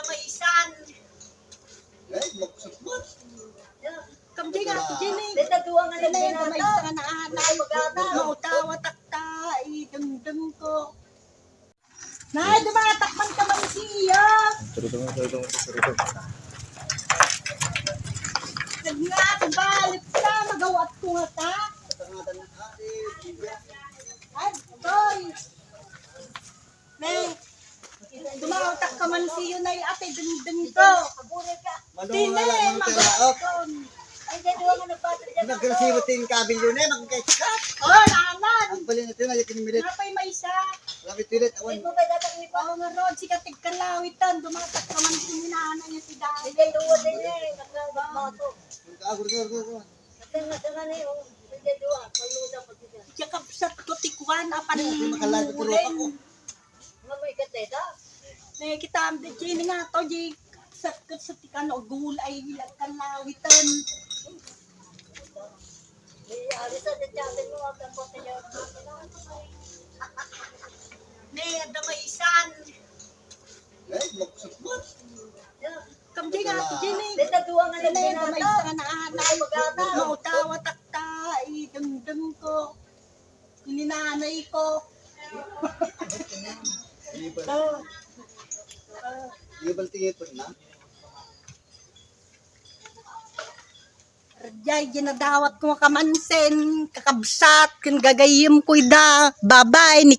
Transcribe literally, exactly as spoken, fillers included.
Maisan. Eh, maksud mo? Kamdi nga, Jenny. Deta duwa nga nagbinata. Maisan nga naanak. Ay, pagana. Mautawa takta, idengdeng ko. Nay, dumatak man ka man siya. Turutong, turutong, turutong. Nagngati balik ka, magawat ko nga ta. Ay, boy. Nay, dumatak ka man siya, nay, ate, dengdeng ko. Madunga lang ang taraok. Ay, dahil duwa nga nagpatid dyan. Nagresibo ti kabilyo na, magkaikat. Oh, naman. Ang bali na ito, nalikin milit. Napay may isa. Lapit pilit, awan. Ito ba dapat ni pa? Oo nga, Rod, si Katig Kalawitan, dumatak ka man, sininana niya si Dani. Hindi, duwa din eh, nagkabagbato. Ang kaagor, agor, agor, agor. Ang nga, ang nga na yun, hindi, duwa, paluda, pagkita. Siya kabsat ko, tikwan, apan. Hindi, makalayo ko, tropa ko. Nga may kateta? Nakikita ang Jenny nga to, di sakit sa tikan o gulay, ilang kalawitan. Iya, alisa, di tiyatin mo, ang tampo sa iyo. Ne, ada maisan. Eh, maksud mo? Kamdi nga, Jenny. Deta duwa nga nagbinata. Ay, pagana. Mautawa takta, idengdeng ko. Ni nanay ko. Libal. Ah. Ah. Libal ti ngipon na. Rajay, ginadawat ko nga kamansin, kakabsat, ken gagayyem ko ida. Bye-bye, next